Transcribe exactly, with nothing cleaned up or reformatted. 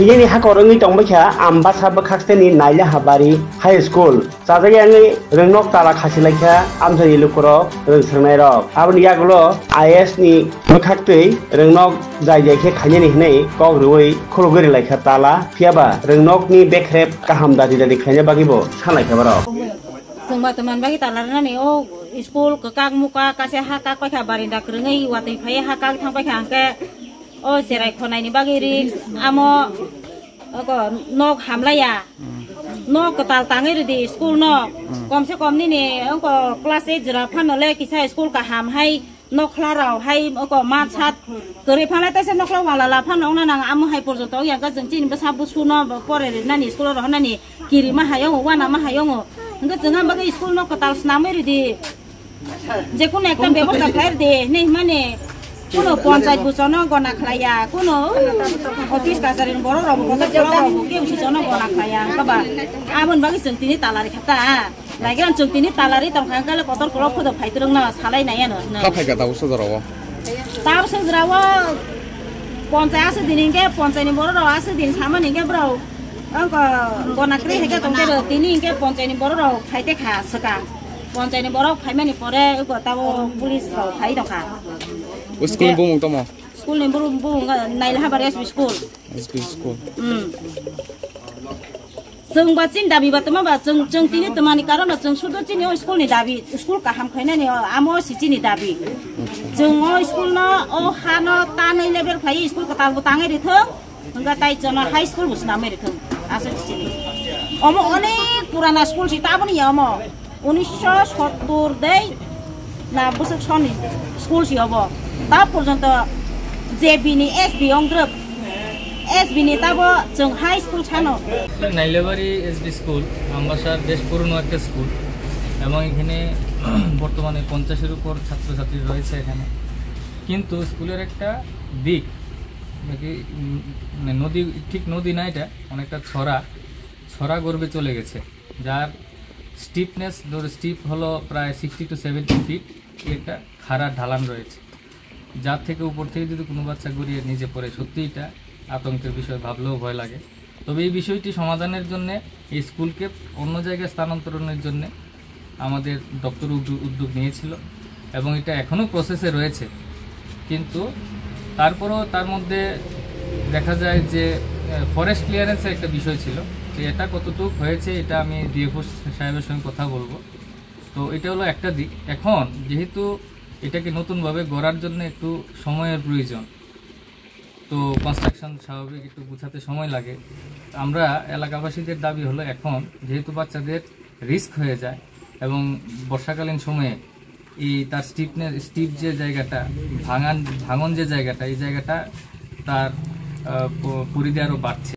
Nini hakor wngwi tongbaikha Ambasa bwkhaksteni Nailahabari High School. Chajagwi wngwi rwngnok tala khasi laikha amchaini lukurok, rwngswrwngnairok. Aboni yagulo I A S ni bwkhaktwi rwngnok jai jai khe khainani hwnwi kok rwui khulugwi rwlaikha tala. Phiyaba rwngnokni bekrep kaham dadi dadi khlaina bagwibo sanlaikha borok. Chwngba tongmani bagwi tala rwnani o school kwkak muka kaisa ha kak paikha barinda kwrwngwi watwi phaiwi ha kak thang paikha hwnkhe o cherai khonaini bagwi risk amo oko nok hamlaiya. Nok kwtal tangwi rwdi school no. Komse kom nini oko class eight jora phano le kisa school kaham hai nokhla rok hai oko mat sat kwrwi phanai taisa nokhla wala la phano wngna nang amo hai porjonto wngya hwnkhe chwng chini bwsa busu no pore rinani school o rohornani kirima hai wngo wana ma hai wngo hwnkhe chwng ang bagwi school no kwtal swnamwi rwdi. Jekunu ekta bebosta khlai rwdi hinwi hwnmani kuno ponchayat busono gona khlaiya kuno office kacharini borok rok bo kotor borok rok bo kebo sisono gona khlaiya hwnkhe ba aboni bagwi chwng tini talari kha ta. Laigrang chwng tini talari tongkha hwnkhe le kotor kolok phodo phaitrwngno salai nai ano hwno. Kha phaikha tabuk sojorao. Tabuk sojorao ponchai aswk din hinkhe ponchaini borok rok aswk din samani hinkhe borok wngkha gona kwrwi hinkhe tongkhe tini hinkhe ponchaini borok rok phaite kha swkang. Ponchaini borok phaimani pore wngkha tabuk police rok phai tongkha. O school ni bumung tamo? School ni bumung, bumung Nailahabari S B school. S B school. Hmm. Chwng ba chini dabi ba tongma ba chwng, chwng tini tongmani karon no chwng sudo chini o school ni dabi, school kaham khainani o amo si chini dabi. Chwng o school no o ha no tanwi level khlai school kwtal bo tangwi rithwng, hwnkha tai chwng no high school bo swnamwi rithwng. Aswk si chini. Omo onek purana school si taboni ya omo. Unisho sottur dei na bwswk soni school si obo. Ta porjonto J B ni S B ongdrwp. S B ni tabo chwng high school sano. Nailabari S B school, Ambasar বেশ পুরনো একটা স্কুল এবং এখানে বর্তমানে পঞ্চাশের উপর ছাত্রছাত্রী রয়েছে এখানে। কিন্তু স্কুলের একটা দিক নাকি, উম, মানে নদী, ঠিক নদী না এটা, অনেকটা ছড়া, ছড়া গর্ভে চলে গেছে, যার স্টিফনেস ধরো, স্টিপ হলো প্রায় সিক্সটি টু সেভেন্টি ফিট, একটা খাড়া ঢালান রয়েছে, যার থেকে উপর থেকে যদি কোনো বাচ্চা গড়িয়ে নিচে পড়ে, সত্যি এটা আতঙ্কের বিষয়, ভাবলেও ভয় লাগে। তবে এই বিষয়টি সমাধানের জন্য এই স্কুলকে অন্য জায়গায় স্থানান্তরণের জন্য আমাদের দপ্তর উদ্যো-, উদ্যোগ নিয়েছিল এবং এটা এখনও প্রসেসে রয়েছে। কিন্তু তারপরও তার মধ্যে দেখা যায় যে, আহ, ফরেস্ট ক্লিয়ারেন্সের একটা বিষয় ছিল। তো এটা কতটুকু হয়েছে, এটা আমি ডিএফও সাহেবের সঙ্গে কথা বলবো। তো এটা হলো একটা দিক। এখন যেহেতু এটাকে নতুনভাবে গড়ার জন্য একটু সময়ের প্রয়োজন, তো কনস্ট্রাকশন স্বাভাবিক একটু গুছাতে সময় লাগে। আমরা এলাকাবাসীদের দাবি হলো, এখন যেহেতু বাচ্চাদের রিস্ক হয়ে যায় এবং বর্ষাকালীন সময়ে এই তার স্টিফনেস, স্টিফ যে জায়গাটা, ভাঙান, ভাঙন যে জায়গাটা, এই জায়গাটা তার, আহ, প-, পরিধি আরও বাড়ছে।